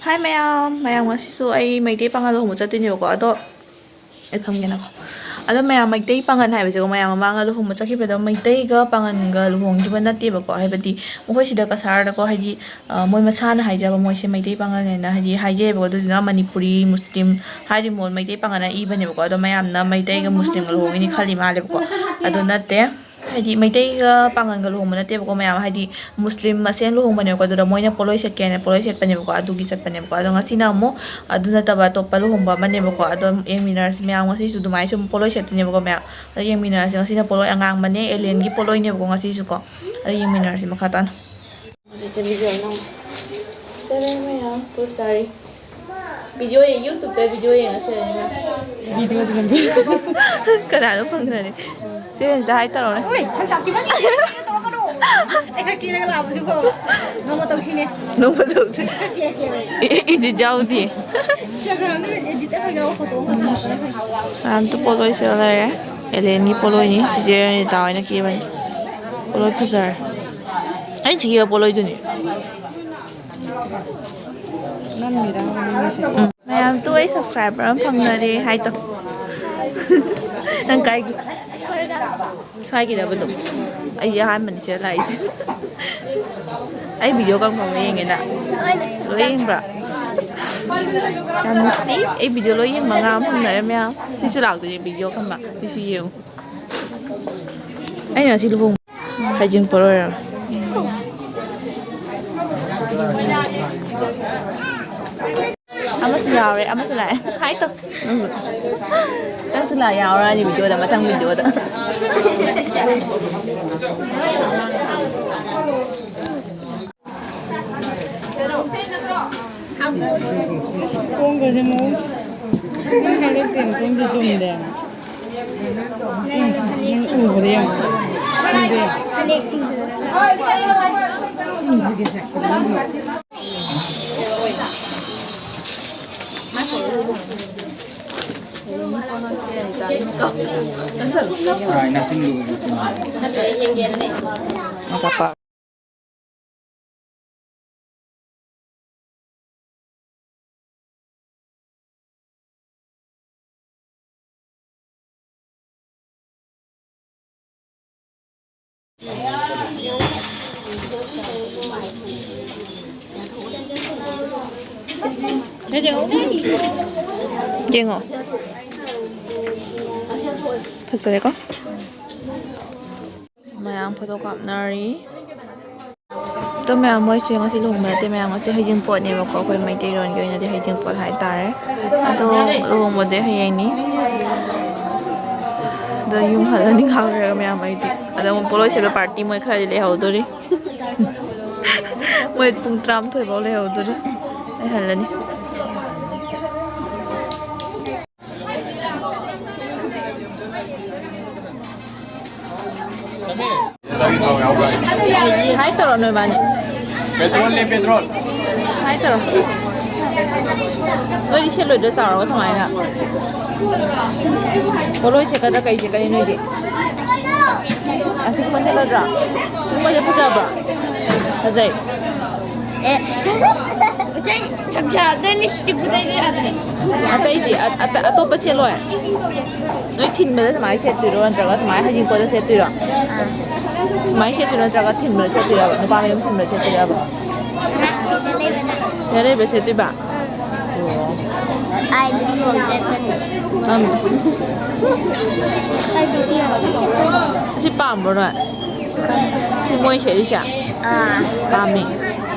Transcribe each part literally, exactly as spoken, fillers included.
ꯍꯥꯏ ꯃꯌꯥꯝ, ꯃꯌꯥꯝ ꯉꯁꯤꯁꯨ ꯑꯩ ꯃꯩꯇꯩ ꯄꯥꯉꯜ ꯂꯨꯍꯣꯡꯕ ꯆꯠꯇꯣꯏꯅꯦꯕꯀꯣ꯫ ꯑꯗꯣ ꯑꯩ ꯐꯝꯒꯦꯅꯀꯣ꯫ ꯑꯗꯣ ꯃꯌꯥꯝ ꯃꯩꯇꯩ ꯄꯥꯉꯜ ꯍꯥꯏꯕꯁꯦꯀꯣ, ꯃꯌꯥꯝ ꯃꯃꯥꯡꯗ ꯂꯨꯍꯣꯡꯕ ꯆꯠꯈꯤꯕꯗꯣ ꯃꯩꯇꯩꯒ ꯄꯥꯉꯜꯒ ꯂꯨꯍꯣꯡꯈꯤꯕ ꯅꯠꯇꯦꯕꯀꯣ꯫ ꯍꯥꯏꯕꯗꯤ ꯃꯈꯣꯏ ꯁꯤꯗ ꯀꯁꯥꯔꯗꯀꯣ, ꯍꯥꯏꯗꯤ ꯑ, ꯃꯣꯏ ꯃꯁꯥꯅ ꯍꯥꯏꯖꯕ, ꯃꯣꯏꯁꯦ ꯃꯩꯇꯩ ꯄꯥꯉꯜꯅꯦꯅ ꯍꯥꯏꯗꯤ ꯍꯥꯏꯖꯩꯕꯀꯣ꯫ ꯑꯗꯨꯗꯨꯅ ꯃꯅꯤꯄꯨꯔꯤ ꯃꯨꯁꯂꯤꯝ ꯍꯥꯏꯔꯤꯕ ꯃꯩꯇꯩ ꯄꯥꯉꯜꯅ ꯏꯕꯅꯦꯕꯀꯣ꯫ ꯑꯗꯣ ꯃꯌꯥꯝꯅ ꯃꯩꯇꯩꯒ ꯃꯨꯁꯂꯤꯝꯒ ꯂꯨꯍꯣꯡꯉꯤꯅꯤ ꯈꯜꯂꯤ ꯃꯥꯜꯂꯦꯕꯀꯣ꯫ ꯑꯗꯣ ꯅꯠꯇꯦ꯫ ꯍꯥꯏꯗꯤ ꯃꯩꯇꯩꯒ ꯄꯥꯉꯜꯒ ꯂꯨꯍꯣꯡꯕ ꯅꯠꯇꯦꯕꯀꯣ ꯃꯌꯥꯝ, ꯍꯥꯏꯗꯤ ꯃꯨꯁꯂꯤꯝ ꯃꯁꯦꯟ ꯂꯨꯍꯣꯡꯕꯅꯦꯕꯀꯣ꯫ ꯑꯗꯨꯗ ꯃꯣꯏꯅ ꯄꯣꯠꯂꯣꯏ ꯁꯦꯠꯀꯦꯅ ꯄꯣꯠꯂꯣꯏ ꯁꯦꯠꯄꯅꯦꯕꯀꯣ꯫ ꯑꯗꯨꯒꯤ ꯆꯠꯄꯅꯦꯕꯀꯣ꯫ ꯑꯗꯣ ꯉꯁꯤꯅ ꯑꯃꯨꯛ ꯑꯗꯨ ꯅꯠꯇꯕ ꯑꯇꯣꯞꯄ ꯂꯨꯍꯣꯡꯕ ꯑꯃꯅꯦꯕꯀꯣ꯫ ꯑꯗꯣ ꯌꯦꯡꯃꯤꯟꯅꯔꯁꯤ ꯃꯌꯥꯝ꯫ ꯉꯁꯤꯁꯨ ꯑꯗꯨꯃꯥꯏꯅ ꯁꯨꯝ ꯄꯣꯠꯂꯣꯏ ꯁꯦꯠꯇꯣꯏꯅꯦꯕꯀꯣ ꯃꯌꯥꯝ꯫ ꯑꯗꯣ ꯌꯦꯡꯃꯤꯟꯅꯔꯁꯤ꯫ ꯉꯁꯤꯅ ꯄꯣꯠꯂꯣꯏ ꯑꯉꯥꯡꯕꯅꯦ, ꯑꯦꯂꯦꯟꯒꯤ ꯄꯣꯠꯂꯣꯏꯅꯦꯕꯀꯣ ꯉꯁꯤꯁꯨꯀꯣ꯫ ꯑꯗꯣ ꯌꯦꯡꯃꯤꯟꯅꯔꯁꯤ ꯃꯈꯥ ꯇꯥꯅ꯫ ꯆꯦ ꯚꯤꯗꯤꯑꯣ ꯅꯝ-, ꯆꯠꯂꯦ ꯃꯌꯥꯝ, ꯄꯣꯠ ꯆꯥꯔꯤ꯫ ꯚꯤꯗꯤꯑꯣ ꯌꯦꯡ-, YouTube-ꯇ ꯚꯤꯗꯤꯑꯣ ꯌꯦꯡꯉ ꯆꯠꯂꯦ ꯃꯌꯥꯝ꯫ ꯚꯤꯗꯤꯑꯣꯗꯤ ꯅꯝꯕꯤ꯫ ꯀꯅꯥꯅꯣ ꯐꯪꯗꯅꯤ? ꯆꯦ ꯔꯦꯟꯇ ꯍꯥꯏ ꯇꯧꯔꯛꯑꯣꯅꯦ꯫ ꯍꯣꯏ, ꯁꯪꯁꯥꯔ ꯊꯤꯃꯟꯗꯦ, ꯀꯩꯅꯣ ꯇꯧꯔꯛꯀꯅꯣ꯫ ꯑꯩ ꯈꯔ ꯀꯦꯔꯒ ꯂꯥꯛꯑꯕꯁꯨꯀꯣ, ꯅꯣꯡꯃ ꯇꯧꯁꯤꯅꯦ꯫ ꯅꯣꯡꯃ ꯇꯧꯁꯤ꯫ ꯈꯔ ꯀꯦꯔ ꯀꯦꯔꯒ꯫ ꯑꯦ, edit ꯌꯥꯎꯗꯦ꯫ Instagram-ꯗ edit ꯇꯧꯔꯒ ꯌꯥꯎꯕ photo ꯑꯃ ꯊꯝꯃꯛꯄꯅ ꯐꯩ꯫ ꯃꯌꯥꯝ ꯇꯨ ꯄꯣꯠꯂꯣꯏ ꯁꯦꯠꯂ ꯂꯩꯔꯦ꯫ ꯑꯦꯂꯦꯟꯒꯤ ꯄꯣꯠꯂꯣꯏꯅꯤ꯫ ꯆꯤꯆꯦ ꯔꯦꯟꯇꯥ ꯍꯣꯏꯅ ꯀꯦꯕꯅꯤ꯫ ꯄꯣꯠꯂꯣꯏ ꯐꯖꯔꯦ꯫ ꯑꯩꯅ ꯁꯤꯈꯤꯕ ꯄꯣꯠꯂꯣꯏꯗꯨꯅꯤ꯫ ꯅꯝꯃꯤꯔ ꯅꯪꯒꯤꯁꯦ? ꯎꯝ꯫ ꯃꯌꯥꯝ ꯇꯨ ꯑꯩ subscriber ꯑꯃ ꯐꯪꯅꯔꯦ ꯍꯥꯏꯗꯣ꯫ ꯅꯪ ꯀꯥꯏꯒꯤ? ꯁ꯭ꯋꯥꯏꯒꯤꯔꯕ ꯑꯗꯨꯝ? ꯑꯩ ꯑꯍꯥꯟꯕꯅꯤ ꯁꯤꯗ ꯂꯥꯛꯏꯁꯦ꯫ ꯑꯩ video ꯀꯔꯝ ꯀꯔꯝꯕ ꯌꯦꯡꯒꯦ ꯅꯪ? ꯂꯣꯏ ꯌꯦꯡꯕ꯭ꯔꯥ? ꯌꯥꯝ ꯅꯨꯡꯁꯤ꯫ ꯑꯩ video ꯂꯣꯏ ꯌꯦꯡꯕ ꯉꯥ ꯑꯃ ꯐꯪꯅꯔꯦ ꯃꯌꯥꯝ꯫ ꯁꯤꯁꯨ ꯂꯥꯛꯇꯣꯏꯅꯦ video ꯈꯟꯕ꯫ ꯁꯤꯁꯨ ꯌꯦꯡꯉꯨ꯫ ꯑꯩꯅ ꯉꯁꯤ ꯂꯨꯍꯣꯡ-, ꯍꯩꯖꯤꯡ ꯄꯣꯠꯂꯣꯏꯔꯒ꯫ ꯑꯃꯁꯨ ꯌꯥꯎꯔꯦ, ꯑꯃꯁꯨ ꯂꯥꯛꯑꯦ꯫ Hi ꯇꯧ꯫ ꯅꯪꯁꯨ, ꯅꯪꯁꯨ ꯂꯥꯛ ꯌꯥꯎꯔꯅꯤ video-ꯗ, ꯃꯊꯪ video-ꯗ꯫ ꯈꯣꯡꯒꯁꯦ ꯃꯑꯣꯡ ꯅꯪ ꯍꯥꯏꯔꯛꯇꯦꯅ ꯈꯣꯡꯁꯦ ꯆꯨꯝꯗꯦ꯫ ꯎꯝ, ꯅꯪ ꯎꯕ꯭ꯔꯥ ꯌꯦꯡꯉꯣ꯫ ꯈꯪꯗꯦ꯫ ꯆꯤꯡꯁꯤꯒꯦꯁꯦ꯫ ꯌꯦꯡꯉꯣ꯫ ꯐꯖꯔꯦꯀꯣ? ꯃꯌꯥꯝ ꯐꯣꯇꯣ ꯀꯥꯞꯅꯔꯤ꯫ ꯑꯗꯣ ꯃꯌꯥꯝ, ꯃꯣꯏꯁꯦ ꯉꯁꯤ ꯂꯨꯍꯣꯡꯕ ꯅꯠꯇꯦ ꯃꯌꯥꯝ, ꯉꯁꯤ ꯍꯩꯖꯤꯡꯄꯣꯠꯅꯦꯕꯀꯣ, ꯑꯩꯈꯣꯏ ꯃꯩꯇꯩꯂꯣꯟꯒꯤ ꯑꯣꯏꯅꯗꯤ ꯍꯩꯖꯤꯡꯄꯣꯠ ꯍꯥꯏꯇꯥꯔꯦ꯫ ꯑꯗꯣ ꯂꯨꯍꯣꯡꯕꯗꯤ ꯍꯌꯦꯡꯅꯤ꯫ ꯑꯗꯣ ꯌꯨꯝ ꯍꯜꯂꯅꯤ ꯉꯥꯏꯍꯥꯛ ꯂꯩꯔꯒ ꯃꯌꯥꯝ꯫ ꯑꯩꯗꯤ ꯑꯗꯣ ꯑꯃꯨꯛ ꯄꯣꯠꯂꯣꯏ ꯁꯦꯠꯄ ꯄꯥꯔꯇꯤ ꯃꯣꯏ ꯈꯔꯗꯤ ꯂꯩꯍꯧꯗꯣꯔꯤ꯫ ꯃꯣꯏ ꯄꯨꯡ ꯇꯔꯥꯃꯥꯊꯣꯏ ꯐꯥꯎ ꯂꯩꯍꯧꯗꯣꯔꯤ꯫ ꯑꯩ ꯍꯜꯂꯅꯤ꯫ ꯍꯥꯏ ꯇꯧꯔꯣ ꯅꯣꯏꯕꯥꯅꯤ꯫ ꯄꯦꯇ꯭ꯔꯣꯜꯅꯦ, ꯄꯦꯇ꯭ꯔꯣꯜ꯫ ꯍꯥꯏ ꯇꯧꯔꯣ꯫ ꯅꯣꯏꯗꯤ ꯁꯦꯠꯂꯣꯏꯗ꯭ꯔꯣ ꯆꯥꯎꯔꯒ ꯁꯨꯃꯥꯏꯅ? ꯄꯣꯠꯂꯣꯏ ꯁꯦꯠꯀꯗ꯭ꯔꯥ ꯀꯩ ꯁꯦꯠꯀꯅꯤ ꯅꯣꯏꯗꯤ? ꯑꯁꯤꯒꯨꯝꯕ ꯁꯦꯠꯂꯗ꯭ꯔꯥ? ꯁꯤꯒꯨꯝꯕꯁꯦ ꯐꯖꯕ꯭ꯔꯣ? ꯐꯖꯩ꯫ ꯑꯦ꯫ ꯁꯛꯁꯥꯗ ꯂꯤꯞꯁꯇꯤꯛ ꯄꯨꯗꯩꯗꯤ ꯌꯥꯗ꯭ꯔꯦ꯫ ꯑꯇꯩꯗꯤ ꯑ-, ꯑꯇ-, ꯑꯇꯣꯞꯄ ꯁꯦꯠꯂꯣꯏ? ꯅꯣꯏ ꯊꯤꯟꯕꯗ ꯁꯨꯃꯥꯏꯅ ꯁꯦꯠꯇꯣꯏꯔꯣ ꯅꯠꯇ꯭ꯔꯒ ꯁꯨꯃꯥꯏꯅ ꯍꯩꯖꯤꯡꯄꯣꯠꯇ ꯁꯦꯠꯇꯣꯏꯔꯣ? ꯑꯥ꯫ ꯁꯨꯃꯥꯏꯅ ꯁꯦꯠꯇꯣꯏꯔꯣ ꯅꯠꯇ꯭ꯔꯒ ꯊꯤꯟꯕꯗ ꯁꯦꯠꯇꯣꯏꯔꯕ? ꯅꯨꯄꯥ ꯃꯌꯨꯝ ꯊꯤꯟꯕꯗ ꯁꯦꯠꯇꯣꯏꯔꯕ? ꯑꯥ, ꯁꯤꯗ ꯂꯩꯕꯅ꯫ ꯁꯤꯗ ꯂꯩꯕ ꯁꯦꯠꯇꯣꯏꯕ? ꯑꯥ꯫ ꯑꯣ꯫ ꯑꯩꯗꯤ ꯐꯤꯔꯣꯜ ꯁꯦꯠꯄꯅꯤ꯫ ꯅꯪ ꯑꯩꯗꯤ ꯁꯤ ꯌꯥꯝ ꯁꯦꯠꯄꯅꯤ꯫ ꯁꯤ ꯄꯥꯝꯕ꯭ꯔꯣ ꯅꯣꯏ? ꯁꯤ ꯃꯣꯏ ꯁꯦꯠꯂꯤꯁꯦ? ꯑꯥ꯫ ꯄꯥꯝꯃꯤ꯫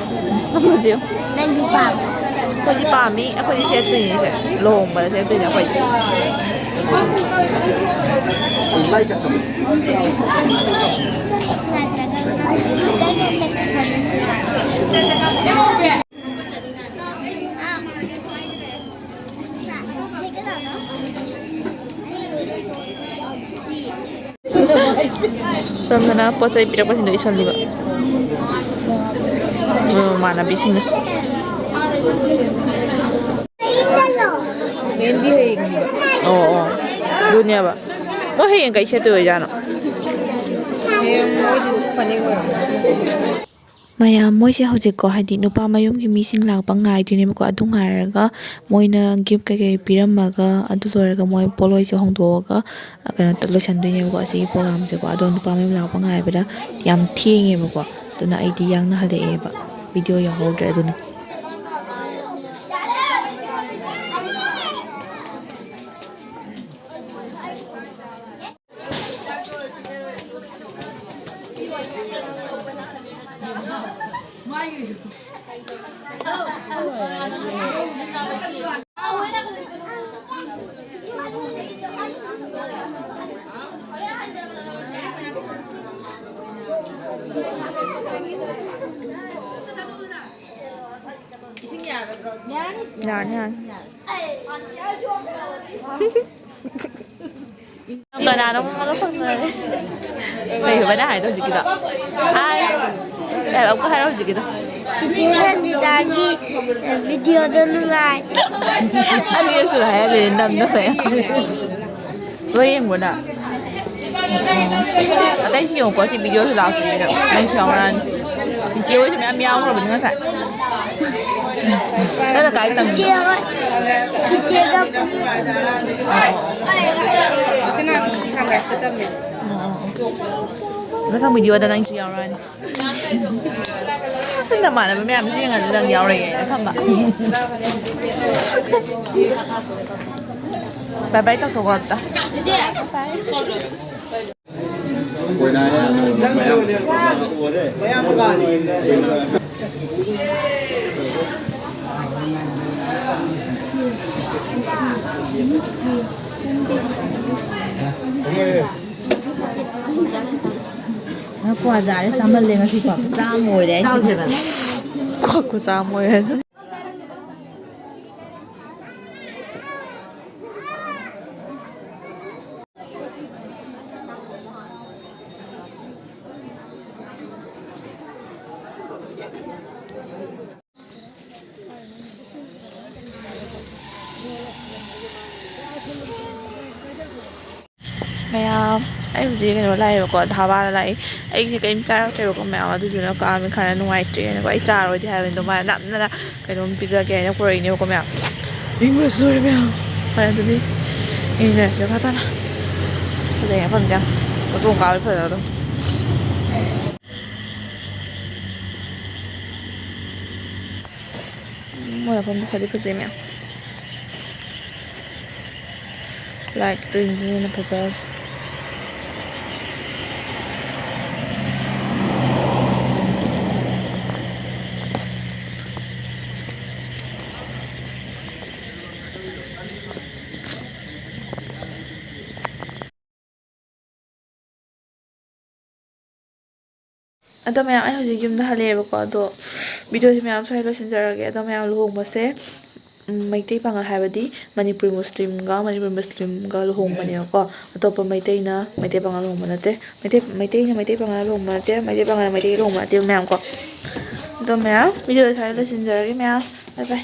ꯍꯧꯖꯤꯛ꯫ ꯅꯪꯗꯤ ꯄꯥꯝꯕ꯭ꯔꯣ? ꯑꯩꯈꯣꯏꯗꯤ ꯄꯥꯝꯃꯤ꯫ ꯑꯩꯈꯣꯏꯗꯤ ꯁꯦꯠꯇꯣꯏꯅꯤ ꯁꯦ꯫ ꯂꯨꯍꯣꯡꯕꯗ ꯁꯦꯠꯇꯣꯏꯅꯤ ꯑꯩꯈꯣꯏꯗꯤ꯫ ꯁꯣꯝꯗꯅ ꯄꯣꯠ ꯆꯩ ꯄꯤꯔꯛꯄꯁꯤꯡꯗꯣ ꯏꯁꯜꯂꯤꯕ ꯃꯃꯥꯟꯅꯕꯤꯁꯤꯡꯅ꯫ ꯃꯦꯟꯗꯤ ꯍꯌꯦꯡꯅꯤꯕ꯫ ꯑꯣ, ꯑꯣ꯫ ꯑꯗꯨꯅꯦꯕ꯫ ꯃꯣꯏ ꯍꯌꯦꯡ ꯀꯩ ꯁꯦꯠꯇꯣꯏ ꯑꯣꯏꯖꯥꯠꯅꯣ? ꯍꯌꯦꯡ ꯃꯣꯏꯗꯤ ꯐꯅꯦꯛ ꯑꯣꯏꯔꯝꯒꯅꯤ꯫ ꯃꯌꯥꯝ, ꯃꯣꯏꯁꯦ ꯍꯧꯖꯤꯛꯀꯣ, ꯍꯥꯏꯗꯤ ꯅꯨꯄꯥ ꯃꯌꯨꯝꯒꯤ ꯃꯤꯁꯤꯡ ꯂꯥꯛꯄ ꯉꯥꯏꯗꯣꯏꯅꯦꯕꯀꯣ꯫ ꯑꯗꯨ ꯉꯥꯏꯔꯒ ꯃꯣꯏꯅ ꯒꯤꯐ ꯀꯩꯀꯩ ꯄꯤꯔꯝꯃꯒ, ꯑꯗꯨ ꯂꯣꯏꯔꯒ ꯃꯣꯏ ꯄꯣꯠꯂꯣꯏꯁꯦ ꯍꯣꯡꯗꯣꯛꯑꯒ, ꯑ, ꯀꯩꯅꯣ ꯇ-, ꯂꯣꯏꯁꯟꯗꯣꯏꯅꯦꯕꯀꯣ ꯑꯁꯤꯒꯤ ꯄ꯭ꯔꯣꯒ꯭ꯔꯥꯝꯁꯦꯀꯣ꯫ ꯑꯗꯣ ꯅꯨꯄꯥ ꯃꯌꯨꯝ ꯂꯥꯛꯄ ꯉꯥꯏꯕꯗ ꯌꯥꯝ ꯊꯦꯡꯉꯦꯕꯀꯣ꯫ ꯑꯗꯨꯅ ꯑꯩꯗꯤ ꯌꯥꯡꯅ ꯍꯜꯂꯛꯑꯦꯕ, ꯚꯤꯗꯤꯑꯣ ꯌꯥꯎꯍꯧꯗ꯭ꯔꯦ ꯑꯗꯨꯅ꯫ ꯌꯥꯔꯅꯤ, ꯌꯥꯔꯅꯤ꯫ ꯀꯅꯥꯅꯣ ꯑꯃꯒ ꯐꯪꯅꯔꯦ꯫ ꯀꯩ ꯍꯥꯏꯕ ꯅꯪ ꯍꯥꯏꯗꯣ ꯍꯧꯖꯤꯛꯀꯤꯗꯣ? ꯍꯥꯏ꯫ ꯀꯩ ꯍꯥꯏꯕ? ꯑꯃꯨꯛꯀ ꯍꯥꯏꯔꯣ ꯍꯧꯖꯤꯛꯀꯤꯗꯣ꯫ ꯆꯤꯆꯦ ꯁꯟꯖꯤꯇꯥꯒꯤ, ꯑ, ꯚꯤꯗꯤꯑꯣꯗꯣ ꯅꯨꯡꯉꯥꯏ꯫ ꯑꯅꯤꯔꯛ ꯁꯨꯅ ꯍꯥꯏꯍꯜꯂꯦ ꯅꯝꯗꯅ꯫ ꯂꯣꯏ ꯌꯦꯡꯕ꯭ꯔꯣ ꯅꯪ? ꯑꯇꯩꯁꯨ ꯌꯦꯡꯉꯨꯀꯣ, ꯁꯤ ꯚꯤꯗꯤꯑꯣꯁꯨ ꯂꯥꯛꯇ꯭ꯔꯤꯕꯅꯤꯅ ꯅꯪꯁꯨ ꯌꯥꯎꯔꯛꯑꯅꯤ꯫ ꯆꯤꯆꯦ ꯍꯣꯏꯁꯨ ꯃꯌꯥꯝ ꯌꯥꯎꯈ꯭ꯔꯕꯅꯤ ꯉꯁꯥꯏ꯫ ꯅꯪꯅ ꯀꯥꯏ ꯇꯝꯃꯤꯅꯣ? ꯆꯤꯆꯦ ꯍꯣꯏ, ꯆꯤꯆꯦꯒ ꯄꯨꯟꯅ ꯇꯝꯃꯤꯅꯦ꯫ ꯃꯊꯪ ꯚꯤꯗꯤꯑꯣꯗ ꯅꯪꯁꯨ ꯌꯥꯎꯔꯛꯑꯅꯤ꯫ ꯅꯃꯥꯟꯅꯕ ꯃꯌꯥꯝꯁꯨ ꯌꯦꯡꯉꯁꯨ ꯅꯪ ꯌꯥꯎꯔꯛꯑꯦ ꯊꯝꯕ꯫ ꯕꯥꯏ ꯕꯥꯏ ꯇꯧꯊꯣꯛꯈ꯭ꯔꯣ ꯑꯝꯇ꯫ ꯅꯪ ꯀ꯭ꯋꯥ ꯆꯥꯔꯦ, ꯆꯥꯃꯜꯂꯦ ꯉꯁꯤꯀꯣ꯫ ꯆꯥꯝ ꯑꯣꯏꯔꯦ ꯑꯩꯁꯦ꯫ ꯆꯥꯎꯁꯦꯕ꯫ ꯀ꯭ꯋꯥ ꯈꯨꯆꯥꯝ ꯑꯣꯏꯔꯦ꯫ ꯃꯌꯥꯝ, ꯑꯩ ꯍꯧꯖꯤꯛ ꯀꯩꯅꯣ ꯂꯥꯛꯑꯦꯕꯀꯣ, ꯙꯥꯕꯥꯗ ꯂꯥꯛꯑꯦ꯫ ꯑꯩꯁꯦ ꯀꯔꯤꯝ ꯆꯥꯔꯛꯇꯦꯕꯀꯣ ꯃꯌꯥꯝ, ꯑꯗꯨꯗꯨꯅ ꯀꯥ ꯃꯤ ꯈꯔ ꯅꯨꯡꯉꯥꯏꯇ꯭ꯔꯦꯅꯀꯣ, ꯑꯩ ꯆꯥꯔꯣꯏꯗꯤ ꯍꯥꯏꯕꯅꯤ, ꯑꯗꯣ ꯃꯥꯅ ꯅꯝꯗꯅ ꯀꯩꯅꯣꯝ ꯄꯤꯖꯒꯦ ꯍꯥꯏꯅ ꯄꯨꯔꯛꯏꯅꯦꯕꯀꯣ ꯃꯌꯥꯝ꯫ ꯏꯪꯕꯅꯁꯨ ꯂꯣꯏꯔꯦ ꯃꯌꯥꯝ꯫ ꯐꯔꯦ ꯑꯗꯨꯗꯤ ꯏꯪꯅꯔꯁꯦ ꯐꯖꯅ꯫ ꯐꯖꯩ ꯃꯐꯝꯁꯦ ꯌꯥꯝ, ꯃꯇꯣꯡ ꯀꯥꯕꯗꯤ ꯐꯖꯕ ꯑꯗꯨꯝ꯫ ꯃꯣꯏ ꯃꯐꯝꯗꯣ ꯐꯗꯤ ꯐꯖꯩ ꯃꯌꯥꯝ꯫ ꯂꯥꯏꯠ ꯒ꯭ꯔꯤꯟꯁꯤꯅ ꯍꯦꯟꯅ ꯐꯖꯔꯦ꯫ ꯑꯗꯣ ꯃꯌꯥꯝ, ꯑꯩ ꯍꯧꯖꯤꯛ ꯌꯨꯝꯗ ꯍꯜꯂꯛꯑꯦꯕꯀꯣ, ꯑꯗꯣ ꯚꯤꯗꯤꯑꯣꯁꯦ ꯃꯌꯥꯝ ꯁ꯭ꯋꯥꯏ ꯂꯣꯏꯁꯤꯟꯖꯔꯒꯦ꯫ ꯑꯗꯣ ꯃꯌꯥꯝ, ꯂꯨꯍꯣꯡꯕꯁꯦ, ꯎꯝ, ꯃꯩꯇꯩ ꯄꯥꯉꯜ ꯍꯥꯏꯕꯗꯤ ꯃꯅꯤꯄꯨꯔꯤ ꯃꯨꯁꯂꯤꯝꯒ ꯃꯅꯤꯄꯨꯔꯤ ꯃꯨꯁꯂꯤꯝꯒ ꯂꯨꯍꯣꯡꯕꯅꯦꯕꯀꯣ꯫ ꯑꯇꯣꯞꯄ ꯃꯩꯇꯩꯅ ꯃꯩꯇꯩ ꯄꯥꯉꯜ ꯂꯨꯍꯣꯡꯕ ꯅꯠꯇꯦ, ꯃꯩꯇꯩ, ꯃꯩꯇꯩꯅ ꯃꯩꯇꯩ ꯄꯥꯉꯜ ꯂꯨꯍꯣꯡꯕ ꯅꯠꯇꯦ, ꯃꯩꯇꯩ ꯄꯥꯉꯜꯅ ꯃꯩꯇꯩ ꯂꯨꯍꯣꯡꯕ ꯅꯠꯇꯦ ꯃꯌꯥꯝ ꯀꯣ꯫ ꯑꯗꯣ ꯃꯌꯥꯝ, ꯚꯤꯗꯤꯑꯣꯁꯦ ꯁ꯭ꯋꯥꯏꯗ ꯂꯣꯏꯁꯤꯟꯖꯔꯒꯦ ꯃꯌꯥꯝ, ꯕꯥꯏ ꯕꯥꯏ꯫